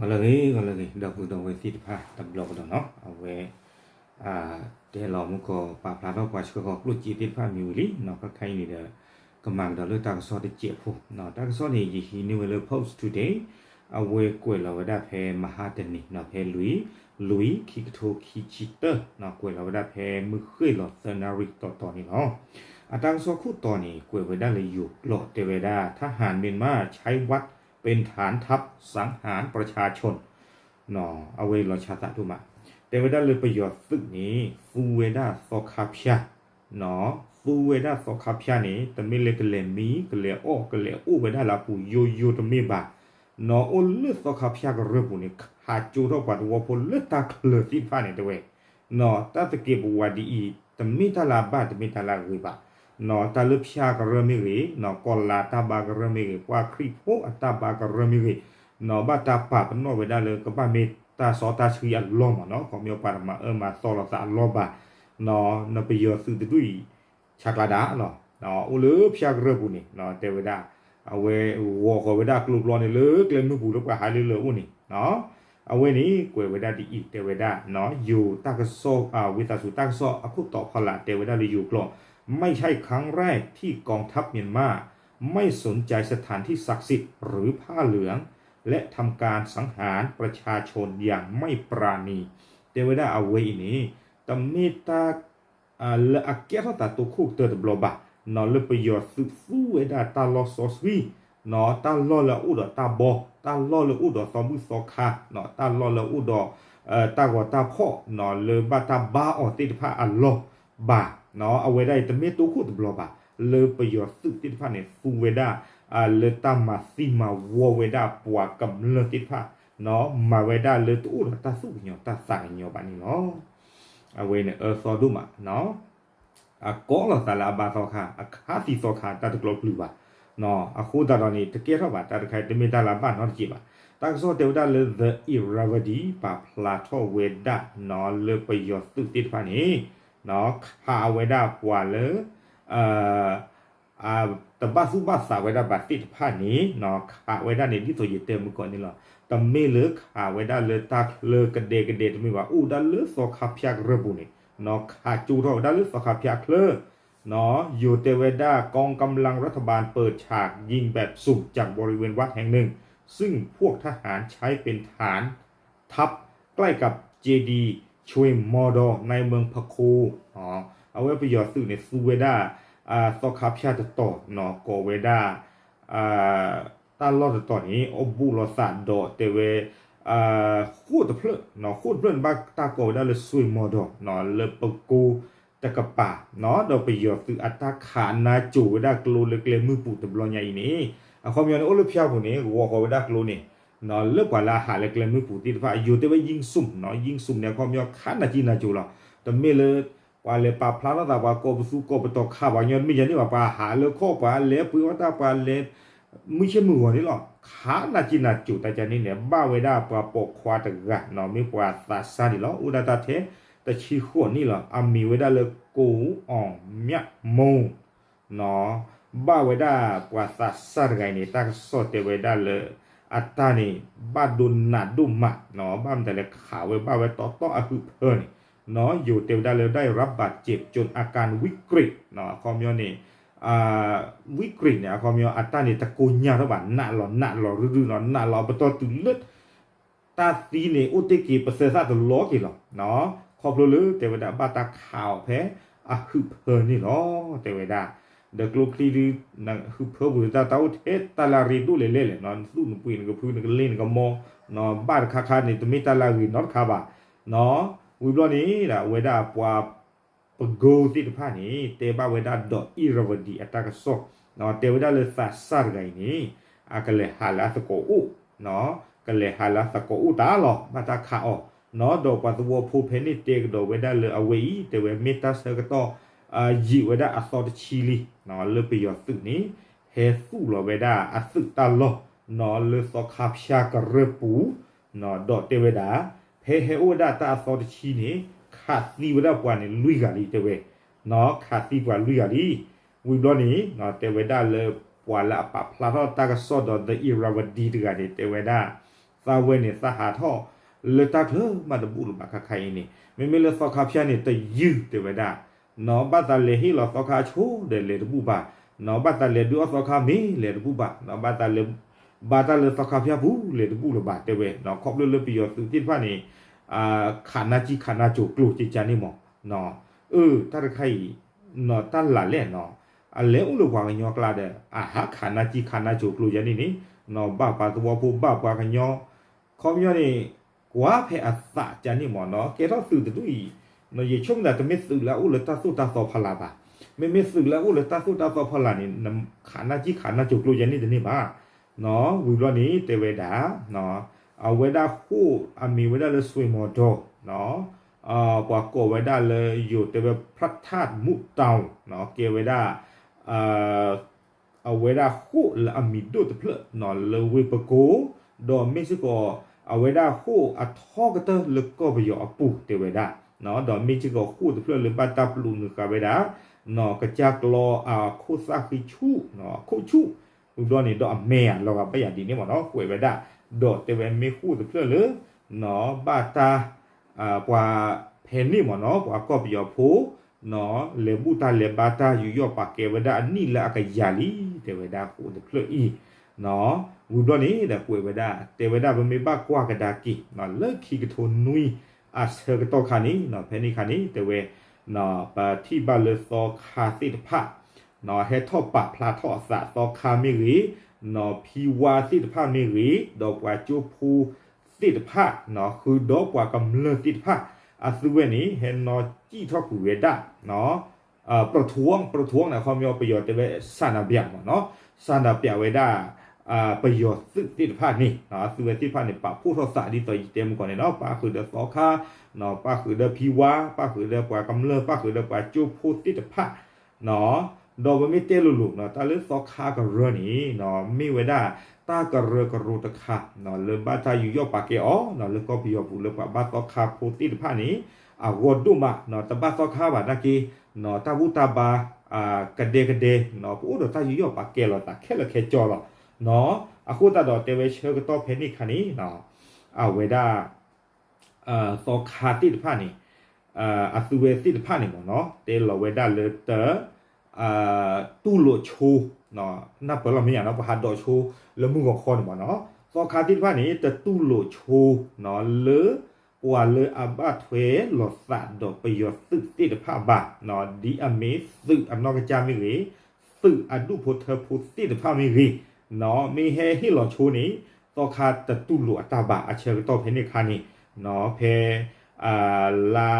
ဂီၤလၢအဂ့ၤ ဂီၤလၢအဂ့ၤ ဒီပုၢ်ဝဲၢ်သ့ၣ်တဖၣ်တဘျီကဒီးနီၤ, အဝဲ တဲလီၤမူကီၢ်ပာ်ဖျါထီၣ်ပှၤဆှၢဃီၤကျိၣ်စ့သ့ၣ်တဖၣ်မ့ၢ်ဝံၤလံနီၤ, ခဲခါအံၤန့ၣ်ဒီး ကမၤကဒီးလၢတၢ်ကစီၣ်တစဲးဖိ, တၢ်ကစီၣ်န့ၣ် ယဟံးန့ၢ်ဝဲလၢ Post Today, အဝဲကွဲးလီၤဝဲဒၣ်ဖဲမဟါတနံၤနီၤ, ဖဲလွံၢ် လွံၢ် ခံကထိခံဆံတၢ ကွဲးလီၤဝဲဒၣ်ဖဲမုၢ်ဃ့ၢ်လီၤသၢနၣ်ရံၣ်တီတီန့ၣ်လီၤ. အတၢ်ကစီၣ်ခိၣ်တီန့ၣ် ကွဲးဝဲဒၣ်လၢယိၤကျိာ် တဲဝဲဒၣ် ทหารเมียนมาใช้วัดเป็นฐานทัพสังหารประชาชน အဝဲအံၤလီၤဆီသးဒိၣ်မး, တဲဝဲဒၣ်လၢပယီၤသုးန့ၣ် သူဝဲဒၣ်သီခါဖၠၣ်, သူဝဲဒၣ်သီခါဖၠၣ်န့ၣ် တမ့ၢ်လၢကလဲၤမံ ကလဲၤအီၣ် ကလဲၤအိၣ်ဝဲဒၣ်လၢအပူၤယိယိတမ့ၢ်ဘၣ်, နီၢ် အိၣ်လၢသီခါဖၠၣ်ကရၢပူၤန့ၣ် ခးကၠိထီၣ်ပှၤသဝီဖိလၢတၢ်ချၢသ့ၣ်တဖၣ်န့ၣ် တဲဝဲ, နီၢ် တၢ်သကဲးပဝးဒ်အံၤ တမ့ၢ်တၢ်လၢအဘၣ် တမ့ၢ်တၢ်လၢအဂ့ၤဘၣ်, နီၢ် တၢ်လၢဖၠၣ်ကရၢမ့ၢ်ဂ့ၤ, နီၢ် ကီၢ်လၤတၢ်ဘါကရၢမ့ၢ်ဂ့ၤ, ပှၤခရံာ်ဖိအတၢ်ဘါကရၢမ့ၢ်ဂ့ၤ, နီၢ် ဘၣ်တၢ်ပာ်ပနီၣ်ဝဲဒၣ်လၢကဘၣ်မ့ၢ်တၢ်စီတၢ်ဆှံအလီၢ်မးနီၤ, ခီပညီပှၤတမၤအၢမၤသီလိာ်သးအလီၢ်ဘၣ်, နီၢ် နပယီၤသုးတဒူၣ်အံၤ ဆါကျါဒၣ်လီၤ, အိၣ်လၢဖၠၣ်ကရၢပူၤန့ၣ် တဲဝဲဒၣ်, အဝဲဂီၤဃီၤဝဲဒၣ်ကျိပျီန့ၣ်လၢကျဲမုၢ်ပူၤလၢပှၤဟးလၢလၢအိၣ်န့ၣ်, အဝဲန့ၣ်ကွဲးဝဲဒၣ်ဒ်အံၤ တဲဝဲဒၣ်, ယိၤတၢ်ကစီၣ် ဝံသးစူၤတၢ်ကစီၣ်အခိၣ်တီဖီလာ် တဲဝဲဒၣ်လၢယိၤကျိာ်, ไม่ใช่ครั้งแรกที่กองทัพเมียนมาไม่สนใจสถานที่ศักดิ์สิทธิ์หรือผ้าเหลือง และทำการสังหารประชาชนอย่างไม่ปราณี, တဲဝဲဒၣ်အဝဲအံၤန့ၣ် တမ့ၢ်တၢ် လၢအကဲထီၣ်သးတိခိၣ်ကတၢၢ်တဘျီဘၣ်, နီၢ် လၢပယီၤသုးသူဝဲဒၣ်တၢ်လီၢ်စီဆှံ, နီၢ် တၢ်လီၢ်လၢအအိၣ်ဒီးတၢ်ဘီ, တၢ်လီၢ်လၢအအိၣ်ဒီးသီဘူၣ်သီခါ, နီၢ် တၢ်လီၢ်လၢအအိၣ်ဒီး တၢ်ဂီၤတၢ်ဖီၣ်, နီၢ် လၢဘၣ်တၢ်ဘါအီၤသ့ၣ်တဖၣ်အလီၢ်ဘၣ်, နီၢ် အဝဲဒၣ်အံၤတမ့ၢ်တိခိၣ်တဘျီဘၣ်, လၢပယီၤသုးသ့ၣ်တဖၣ်န့ၣ် သူဝဲဒၣ် လၢတၢ်မၤသံမၤဝီဝဲဒၣ်ပှၤကမျၢၢ်သ့ၣ်တဖၣ်, နီၢ် မၤဝဲဒၣ်လၢတအိၣ်ဒီးတၢ်သူၣ်ကညီၤတၢ်သးကညီၤဘၣ်န့ၣ်လီၤ. အဝဲန့ၣ်အၢသီဒိၣ်မး, အကီလိာ်သးလၢအဘါသီခါ အခးသံသီခါ တၢ်တကျိးကျုၤဘၣ်, နီၢ် အဃိသတးဒီးန့ၣ် တကဲထီၣ်ဘၣ် တၢ်တခါအံၤ တမ့ၢ်တၢ်လၢအဘၣ်နီတစဲးဘၣ်. တၢ်ကစီၣ်တဲဝဲဒၣ်လၢ The Irrawaddy ပာ်ဖျါထီၣ်ဝဲဒၣ် နီၢ် လၢပယီၤသုးသ့ၣ်တဖၣ်န့ၣ် နီၢ် ခးဝဲဒၣ်ပှၤလၢ တဘၣ်သူၣ်ဘၣ်သးဝဲဒၣ်ဘၣ်သ့ၣ်တဖၣ်န့ၣ် နီၢ် ခးဝဲဒၣ်န့ၣ် ဒ်သိးယတဲမုၢ်ကီၢ်န့ၣ်လီၤ. တမ့ၢ်လၢခးဝဲဒၣ်လၢတၢ်ချၢကဒဲကဒဲတမ့ၢ်ဘၣ်, အိၣ်ဝဲဒၣ်လၢသီခါဖၠၣ်ကရၢပူၤန့ၣ် နီၢ် ခးကၠိထီၣ်ဝဲဒၣ်လၢသီခါဖၠၣ်အချၢ, နီၢ် ယိၤတဲဝဲဒၣ် กองกำลังรัฐบาลเปิดฉากยิงแบบสุ่มจากบริเวณวัดแห่งหนึ่ง ซึ่งพวกทหารใช้เป็นฐานทัพใกล้กับเจดีย์ ช่วยมอดอ ในเมืองพะโค အဝဲပယီၤသုးန့ၣ် သူဝဲဒၣ် သီခါဖၠၣ်တတီၤ နီၢ် ကိးဝဲဒၣ် တၢ်လီၢ်တတီၤန့ၣ် အိၣ်ဘူးလိာ်သးဒီးတဲဝဲ ဃိၣ်တဖျၢၣ်, နီၢ် ဃိၣ်တဖျၢၣ်န့ၣ် ဘၣ်တၢ်ကိးဝဲဒၣ်လၢ ဆွေမော်တော် နီၢ် လၢပကိတကပၤ, နီၢ် ဒီးပယီၤသုးအတၢ်ခးနါစိၤဝဲဒၣ်ကျိလၢကျဲမုၢ်ပူၤတဘျီညါအံၤန့ၣ် အခီပညီန့ၣ် အိၣ်လၢဖၠၣ်ပူၤန့ၣ် ဂီၤဃီၤဝဲဒၣ်ကျိန့ၣ် နီၢ် လၢပှၤလၢအဟးလၢကျဲမုၢ်ပူၤသ့ၣ်တဖၣ် ယိၤတဲဝဲ ယံၣ်စုမ် နီၢ် ယံၣ်စုမ် န့ၣ် အခီပညီခးနးကံနးစိၤလီၤ. တမ့ၢ်လၢ ပှၤလဲၤပာ်ဖျါထီၣ်သး ပှၤကိးပသူကိးပတီၤခးပှၤကညီတမ့ၢ်ယၤန့ၣ်ဘၣ်, ပှၤဟးလၢခီၣ် ပှၤလဲၤပှ့ၤအီၣ်တၢ် ပှၤလဲၤ မုၢ်ဆ့ၣ်မုၢ်ဂီၤန့ၣ်လီၤ. ခးနးကံနးစိၤတၢ်ကန့ၣ်န့ၣ် ဘၣ်ဝဲဒၣ်ပှၤပိာ်ခွါတဂၤ နီၢ် မ့ၢ်ပှၤသးစၢ်န့ၣ်လီၤ. အိၣ်ဒၣ်တၢ်ထဲတဆံဃိးနံၣ်လီၤ. အမံၤဝဲဒၣ်လၢ ကိၣ်အီၣ်မျၣ်မူ နီၢ် ဘၣ်ဝဲဒၣ်ပှၤသးစၢ်တဂၤအံၤန့ၣ် တၢ်ကစီၣ်တဲဝဲဒၣ်လၢ အတၢ်န့ၣ် ဘၣ်ဒိနးဒိၣ်မး နီၢ် ဘၣ်မတၤလဲၣ် ခးဝဲဘၣ်ဝဲတီတီအဟုးဖၢန့ၣ် နီၢ် ယိၤတဲဝဲဒၣ်လၢ ได้รับบาดเจ็บจนอาการวิกฤต နီၢ် အခီပညီန့ၣ် ဝံကရံးန့ၣ် အခီပညီ အတၢ်န့ၣ်တကိညၢ်ထီၣ်ဘၣ် နးလီၤနးလီၤရုၢ်ရုၢ် နီၢ် နးလီၤပတီၢ်တုၤလၢ တၢ်သံန့ၣ် အိၣ်တ့ၢ်က့ၤပသဲသၣ်တလီၤက့ၤလီၤ. ခီဖျိလၢတဲဝဲဒၣ်ဘၣ်တၢ်ခးအီၤဖဲအဟုးဖၢန့ၣ်လီၤ တဲဝဲဒၣ်. ဒီးကျိချံဒု ဟုးဖၢပူၤတၢ် တၢ်အိၣ်ထဲတၢ်လၢအရ့ဒိၣ်လဲၣ်လဲၣ်လဲၣ် နီၢ် နသူၣ်နပှ့ၤနကဖုနကလ့နကမီ နီၢ် ဘၣ်တခါခါန့ၣ် တမ့ၢ်တၢ်လၢအဂ့ၤနီတခါဘၣ် နီၢ် ဝံၤဘျီန့ၣ် အဝဲဒၣ်ပှၤ ပကိသ့ၣ်တဖၣ်န့ၣ် တဲဘၣ်ဝဲဒၣ်ဒီး Irrawaddy အတၢ်ကစီၣ် နီၢ် တဲဝဲဒၣ်လၢသးစၢ်တဂၤအံၤန့ၣ် အကလဲၤဟးလၢအသကိးအိၣ် နီၢ် ကလဲၤဟးလၢအသကိးအိၣ်တၢ်လီၤ ဘၣ်တၢ်ခးအီၤ နီၢ် ဒီးပှၤသဝီဖိဖဲန့ၣ်တဲကဒီးဝဲဒၣ်လၢအဝဲအံၤ တဲဝဲမ့ၢ်တၢ်ဆၢကတီၢ် ယံာ်ဝဲဒၣ်အသီတဆံလံ နီၢ် လၢပယီၤသုးန့ၣ် ဟဲသူၣ်လီၤဝဲဒၣ်အသုးတၢ်လီၢ် နီၢ် လၢသီခါဖၠၣ်ကရၢပူၤ နီၢ် ဒီးတဲဝဲဒၣ် ဖဲဟဲအိၣ်ဝဲဒၣ်တၢ်အသီတဆံန့ၣ် ခးသံဝဲဒၣ်ပှၤန့ၣ်လွံၢ်ဂၤလံ တဲဝဲ နီၢ် ခးသံပှၤလွံၢ်ဂၤလံ. ဝံၤဘျီန့ၣ် နီၢ် တဲဝဲဒၣ်လၢပှၤလၢအပာ်ဖျါထီၣ်တၢ်ကစီၣ်ဒီး The Irrawaddy တဂၤန့ၣ် တဲဝဲဒၣ် သးဝဲန့ၣ် သးဟးထီၣ်လၢတၢ်ချၢမးတဘူၣ်လၢၤဘၣ်ခါခါအံၤန့ၣ် မ့မ့ၢ်လၢသီခါဖၠါန့ၣ် တယုၢ်တဲဝဲဒၣ် နီၣ် ဘၣ်သးလဲၤဟ့ၣ်လီၤသီခါအဆိဒီးလဲၤတဘူၣ်ဘၣ်, နီၣ် ဘၣ်သးလဲၤဒုးအီၣ်သီခါမ့ၢ်လဲၤတဘူၣ်ဘၣ်, နီၣ် ဘၣ်သးလဲၤ ဘါတၢ်လၢသီခါဖၠါပူၤလဲၤတဘူၣ်လၢၤဘၣ်တဲဝဲ, နီၣ် ခီဖျိလၢပယီၤသုးသ့ၣ်တဖၣ်န့ၣ် ခးနါကံခးနါစိၤကျိၤကကါန့ၣ်မး, နီၣ် အၢ တၢ်တခါအံၤ နီၣ် တၢ်လၢ်လဲၣ်နီၣ် အလဲၤအိၣ်လၢပှၤကညီကျါဒီး အဟးခးနါကံခးနါစိၤကျိၤယါန့ၣ်န့ၣ် နီၣ် ဘၣ်ပှၤသဝီဖိဘၣ်ပှၤကညီ ခီပညီန့ၣ် ကွၢ်ဖဲအသးကါန့ၣ်မးနီၣ် ကဲထီၣ်သုးတဒူၣ်အံၤ နီၣ် ယဆိကမိၣ်သးတမ့ၢ်သုးလၢအအိၣ်လၢတၢ်သိၣ်တၢ်သီဖီလာ်ဘၣ်, မ့မ့ၢ်သုးလၢအအိၣ်လၢတၢ်သိၣ်တၢ်သီဖီလာ်န့ၣ် ခးနါကံခးနါစိၤကျိၤယါန့ၣ်တန့ၢ်ဘၣ်, နီၣ် ဝံၤဘျီန့ၣ်တဲဝဲဒၣ် အဝဲဒၣ်ဃိၣ်အမံၤဝဲဒၣ်လၢစွ့မီၤဒီး နီၣ် ပှၤကိးဝဲဒၣ်လၢယိၤတဲဝဲ พระธาตุมุตาว နီၣ် ကဲဝဲဒၣ် အဝဲဒၣ်ဃိၣ်လၢအမံၤဒိၣ်တဖျၢၣ် နီၣ် လၢဝ့ၢ်ပကိ ဒီးမ့ၢ်စ့ၢ်ကီး အဝဲဒၣ်ဃိၣ်အထီကတၢၢ်လၢကီၢ်ပယီၤအပူၤတဲဝဲဒၣ်, နီၣ် ဒီးမ့ၢ်စ့ၢ်ကီးဃိၣ်တဖျၢၣ်လၢဘၣ်တၢ်ပျိးနုာ်ဃာ်ဝဲဒၣ် နီၣ် ကစၢ်ကျီအခိၣ်သၣ်ဃံဆူၣ် နီၣ် အခိၣ်ဆူၣ် ဝံၤဘျီန့ၣ်ဒီးအမဲာ်အလီၤဂာ်ဘၣ်ယၤဒ်န့ၣ်မးနီၣ် ကွဲးဝဲဒၣ်, ဒီးတဲဝဲမ့ၢ်ဃိၣ်တဖျၢၣ်လၢ နီၣ် ဘၣ်တၢ် ပှၤဖဲန့ၣ်မးနီၣ် ပှၤကီၢ်ပယီၤဖိ နီၣ် လဲၤဘူၣ်တၢ်လဲၤဘါတၢ်ယူးယီၣ်ပာ်ကဲဝဲဒၣ်အနံၣ်လၢအကယၤလံ တဲဝဲဒၣ်ဃိၣ်တဖျၢၣ်အံၤ, နီၣ် ဝံၤဘျီန့ၣ်ဒီးကွဲးဝဲဒၣ် တဲဝဲဒၣ်ပမ့ၢ်ဘၣ်ကွၢ်ကဒါက့ၤ နီၣ် လၢခံကထိနွံအဆၢကတီၢ်ခါန့ၣ် နီၣ် ဖဲန့ၣ်ခါန့ၣ် တဲဝဲ နီၣ် ပထံၣ်ဘၣ်လၢသီခါသ့ၣ်တဖၣ် နီၣ် ဟဲထီၣ်ပာ်ဖျါထီၣ်အသးသီခါမ့ၢ်ဂ့ၤ, နီၣ် ဖံဝါသ့ၣ်တဖၣ်မ့ၢ်ဂ့ၤ, ဒီးပှၤကၠိဖိသ့ၣ်တဖၣ် နီၣ် ဃုာ်ဒီးပှၤကမျၢၢ်သ့ၣ်တဖၣ် အသုဝဲန့ၣ် ဟဲနီၣ်စံၣ်ထီၣ်ကွံာ်ဝဲဒၣ် နီၣ် ပထဝီ ပထဝီန့ၣ် အခီပညီပယီၤတဲဝဲ ဆန္ဒပြ မးနီၣ် ဆန္ဒပြ ဝဲဒၣ် ပယီၤသုးသ့ၣ်တဖၣ်န့ၣ် နီၣ် အသုဝဲသ့ၣ်တဖၣ်န့ၣ် ပာ်ဖှိၣ်ထီၣ်သးဒ်သိးယတဲမုၢ်ကီၢ်န့ၣ်နီၣ် ပၣ်ဃုာ်ဒီးသီခါ နီၣ် ပၣ်ဃုာ်ဒီးဖံဝါ ပၣ်ဃုာ်ဒီးပှၤကမျၢၢ် ပၣ်ဃုာ်ဒီးပှၤကၠိဖိသ့ၣ်တဖၣ် နီၣ် ဒီးပမ့ၢ်တဲလိၤလိၤ နီၣ် တၢ်လၢသီခါကရၢန့ၣ် နီၣ် မ့ၢ်ဝဲဒၣ် တၢ်ကရၢကရိတခါ နီၣ် လၢဘၣ်တၢ်ယူးယီၣ်ပာ်ကဲအီၤ နီၣ် လၢကီၢ်ပယီၤပူၤလၢပှၤဘါသီခါဖိသ့ၣ်တဖၣ်န့ၣ် အဂီၢ်ဒိၣ်မး နီၣ် တဘၣ်သီခါဘၣ်နာ်က့ နီၣ် တၢ်ဘူၣ်တၢ်ဘါ ကဒဲကဒဲ နီၣ် ပအိၣ်ဒီးတၢ်ယူးယီၣ်ပာ်ကဲလိာ်သးခဲလၢာ်ခဲဆ့လီၤ နီၣ် အဃိသတးဒီးတဲဝဲဆၢကတီၢ်ဖဲန့ၣ်ခါန့ၣ် အဝဲဒၣ် သီခါသ့ၣ်တဖၣ်န့ၣ် အသုဝဲသ့ၣ်တဖၣ်န့ၣ်မးနီၣ် တဲလီၤဝဲဒၣ်လၢတ တူၢ်လိာ်ဆိ နီၣ် နၢ်ပၢၢ်လီၤမ့ၢ်ယါနီၣ် ပှၤဟးဒိးဆိလၢမုၢ်ဂီၤခီန့ၣ်မးနီၣ် သီခါသ့ၣ်တဖၣ်န့ၣ် တတူၢ်လိာ်ဆိ နီၣ် လၢ ပှၤလၢအဘၣ်ထွဲလိာ်သးဒီးပယီၤသုးသ့ၣ်တဖၣ်ဘၣ် နီၣ် ဒ်အမ့ၢ်သုးအနီၢ်ကစၢ်မ့ၢ်ဂ့ၤ သုးအဒူၣ်ဖိထၢဖိသ့ၣ်တဖၣ်မ့ၢ်ဂ့ၤ နီၣ် မ့ၢ်ဟဲဟ့ၣ်လီၤဆိန့ၣ် သီခါတတူၢ်လိာ်အတၢ်ဘၣ် အဆၢကတီၢ်ဖဲန့ၣ်ခါန့ၣ် နီၣ် ဖဲ လါ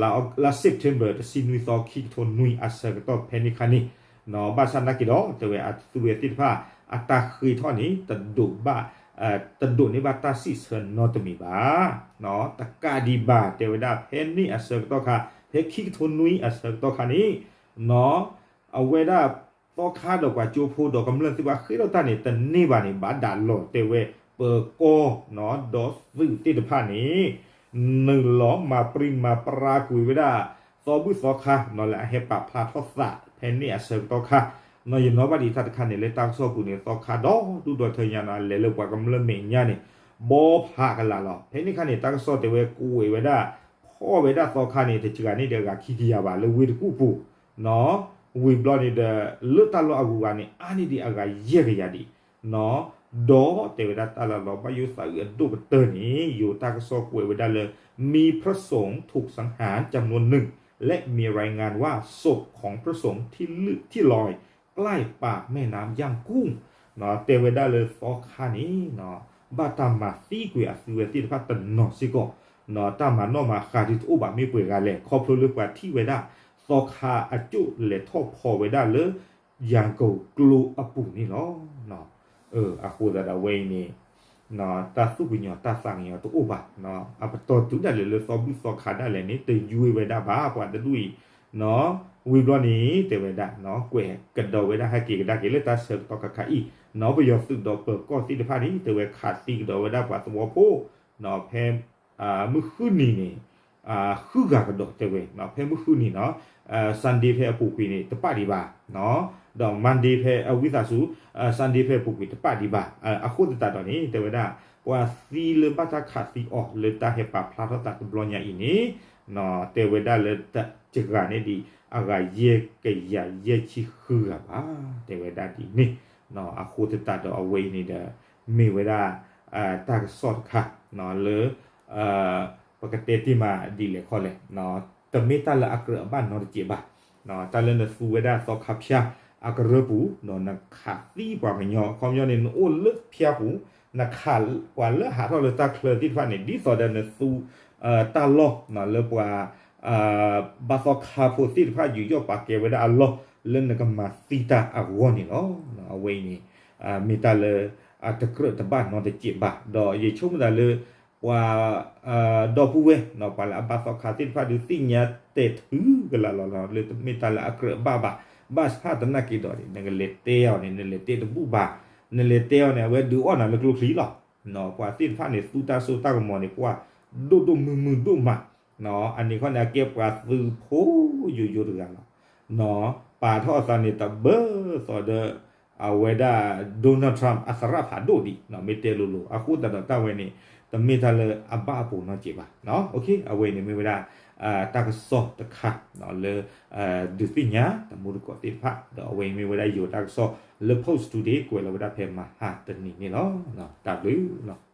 လါ September တဆံနွံသီ ခံကထိနွံအဆၢကတီၢ်ဖဲန့ၣ်ခါန့ၣ် နီၣ် ဘၣ်ဆၣ်နာ်က့ဒီး တဲဝဲအသုဝဲသ့ၣ်တဖၣ် အတၢ်ဃ့ထီၣ်န့ၣ် တဒိးဘၣ် တဒိးန့ၢ်ဘၣ်တၢ်စံးဆၢနီတမံၤဘၣ် နီၣ် တကးဒံးဘၣ် တဲဝဲဒၣ်ဖဲန့ၣ်အဆၢကတီၢ်ခါ ဖဲခံကထိနွံအဆၢကတီၢ်ခါန့ၣ် နီၣ် အဝဲဒၣ် သီခါဒီးပှၤကၠိဖိဒီးကမျၢၢ်သ့ၣ်တဖၣ်ဃ့ထီၣ်တၢ်န့ၣ် တန့ၢ်ဘၣ်န့ၣ် ဘၣ်ဒၣ်လီၤတဲဝဲ ပၢၤကီၢ် နီၣ် ဒီးသုးသ့ၣ်တဖၣ်န့ၣ် နုာ်လီၤမၤပြံမၤပြါကွံာ်ဝဲဒၣ် သီဘူၣ်သီခါ နီၣ် လၢအဟဲပာ်ဖျါထီၣ်သး ဖဲန့ၣ်အဆၢကတီၢ်ခါ နီၣ် ယနီၣ်ဘၣ်ဒံးတၢ်တခါန့ၣ် လၢတၢ်ကစီၣ်ပူၤန့ၣ် သီခါဒီဒူၣ်ဒီထၢညါနီၣ် အလဲၤလၢပှၤကမျၢၢ်မဲာ်ညါန့ၣ် ဘီဖးကလာ်လီၤ ဖဲန့ၣ်ခါန့ၣ် တၢ်ကစီၣ်တဲဝဲကွဲးဝဲဒၣ် ဖီၣ်ဝဲဒၣ်သီခါန့ၣ် တစှၤန့ၢ်ဒံးအဂၤခံကယၤဘၣ် လၢဝ့ၢ်တကူၣ်ပူၤ နီၣ် ဝံၤဘျီန့ၣ်ဒီး လၢတၢ်လီၢ်အဂုၤအဂၤန့ၣ် အါန့ၢ်ဒံးအဂၤယဲၢ်ကယၤဒံး နီၣ် ဒီးတဲဝဲဒၣ်တၢ်လီၢ်လီၤဘၣ်ယိၣ်သးအုးအဒိၣ်ကတၢၢ်န့ၣ် ယိၤတၢ်ကစီၣ်ကွဲးဝဲဒၣ်လၢ มีพระสงฆ์ถูกสังหารจำนวนหนึ่ง และมีรายงานว่าศพของพระสงฆ์ที่ที่ลอยใกล้ปากแม่น้ำย่างกุ้ง နီၣ် တဲဝဲဒၣ်လၢသီခါန့ၣ် ဘၣ်တၢ်မၤသံကွံာ်အသုဝဲသ့ၣ်တဖၣ်တနီၤစ့ၢ်ကီး နီၣ် တၢ်မၤနီၣ်မၤဃါဒုးတအိၣ်ဘၣ်မ့ၢ်ပှဲၤဂၤလဲၣ် ခီဖျိလၢပှၤထံၣ်ဝဲဒၣ် သီခါအကၠိၣ်လဲၤထီၣ်ဖီဝဲဒၣ်လၢ ယၤကိာ်ကျိအပူၤန့ၣ်လီၤ. အဃိသတးဒီးအဝဲအံၤန့ၣ် တၢ်သူၣ်ကညီၤတၢ်သးကညီၤတအိၣ်ဘၣ်, အပတီၢ်တုၤဒၣ်လဲာ်လၢသီဘူၣ်သီခါဒၣ်လဲာ်န့ၣ် တယွ့ဝဲဒၣ်ဘၣ်ပှၤတဒူၣ်အံၤ, ဝံၤဘျီန့ၣ် တဲဝဲဒၣ် ကွဲးကဒီးဝဲဒၣ်ဟဲက့ၤကဒါက့ၤလၢတၢ်ဆၢကတီၢ်ခါခါအံၤ, နီၢ် ပယီၤသုးဒီးပၢၤကီၢ်သ့ၣ်တဖၣ်န့ၣ် တဲဝဲခးသံကဒီးဝဲဒၣ်ပှၤသဝီဖိ, နီၢ် ဖဲ မုၢ်ဃုနံၤန့ၣ် ဃုဂၤကဒီးတဲဝဲ ဖဲမုၢ်ဃုနံၤနီၤ Sunday ဖဲအပူၤကွံာ်န့ၣ် တပာ်ဒံးဘၣ်, ဒီး Monday ဖဲအဝံသးစူၤ Sunday ဖဲအပူၤကွံာ်တပာ်ဒံးဘၣ်. အဃိသတးဒီးန့ၣ် တဲဝဲဒၣ် ပှၤသံလၢဘၣ်တၢ်ခးသံအီၤလၢတၢ်ဟဲပာ်ဖျါထီၣ်သးတဘျီညါအံၤန့ၣ် တဲဝဲဒၣ်လၢတဂၤန့ၣ်ဒံး အဂၤယဲၢ်ကယၤယဲၢ်ဆံဃုဂၤဘၣ် တဲဝဲဒၣ်ဒ်န့ၣ်. အဃိသတးဒီးအဝဲအံၤန့ၣ်ဒီး မ့ၢ်ဝဲဒၣ် တၢ်ကစီၣ်တခါ လၢ ပကတဲတ့ၢ်မးဒ်လဲၣ်ခီလဲၣ်, တမ့ၢ်တၢ်လၢအကြၢးအဘၣ်နီတစဲးဘၣ်. တၢ်လၢနသူဝဲဒၣ်သီခါဖၠါအကရၢပူၤ ဒီးနခးသံပှၤကညီ အခီပညီန့ၣ် နအိၣ်လၢဖၠါပူၤ နခးပှၤလၢဟးထီၣ်လၢတၢ်ချၢသ့ၣ်တဖၣ်န့ၣ် ဒ်သိးဒီးနသူ တၢ်လီၢ်လၢပှၤ ဘၣ်သီခါဖိသ့ၣ်တဖၣ်ယူးယီၣ်ပာ်ကဲဝဲဒၣ်အလီၢ် လၢနကမၤသံတၢ်အဂီၢ်န့ၣ်လီၤ. အဝဲအံၤန့ၣ် မ့ၢ်တၢ်လၢ အတကြၢးတဘၣ်နီတစဲးဘၣ် ဒီးယဆိကမိၣ်သးလၢ ပှၤ ဒီပုၢ်ဝဲၢ် ပှၤလၢအဘၣ်သီခါသ့ၣ်တဖၣ်ဒုးသ့ၣ်ညါတဲာ်ထုကလးလီၤလီၤ လၢတမ့ၢ်တၢ်လၢအကြၢးအဘၣ်ဘၣ်. ဘၣ်ဆၣ်သနာ်က့ဒီးန့ၣ် နကလဲၤတဲအီၤန့ၣ် နလဲၤတဲတဘူၣ်ဘၣ်. နလဲၤတဲအီၤန့ၣ် အဝဲဒုးအီၣ်နၤလၢကျိချံလီၤ. ပှၤသ့ၣ်တဖၣ်န့ၣ် သူတၢ်စိတၢ်ကမီၤန့ၣ် ပှၤဒိၣ်ဒိၣ်မုၢ်မုၢ်ဒိၣ်မး အန့ၣ်ခီန့ၣ် အကဲပှၤသုးဖိယိယိတဂၤလီၤ. ပာ်ထီၣ်အသးန့ၣ်တဘၢသိးဒီး အဝဲဒၣ် Donald Trump အသရၣ်ဖးဒိၣ်ဒံး မ့ၢ်တဲလိၤလိၤ အဃိသတးဒီးတၢ်ဝဲန့ၣ် တမ့ၢ်တၢ်လၢအဘၣ်အပူၤနီတစဲးဘၣ်. အဝဲန့ၣ်မ့ၢ်ဝဲဒၣ် တၢ်ကစီၣ်တခါ လၢ ဒုးသ့ၣ်ညါတမူတကိးသ့ၣ်တဖၣ် ဒီးအဝဲအံၤမ့ၢ်ဝဲဒၣ်ယိၤတၢ်ကစီၣ်လၢ Post Today ကွဲးလီၤဝဲဒၣ်ဖဲမဟါတနံၤန့ၣ်လီၤ. တၢ်ဘျုး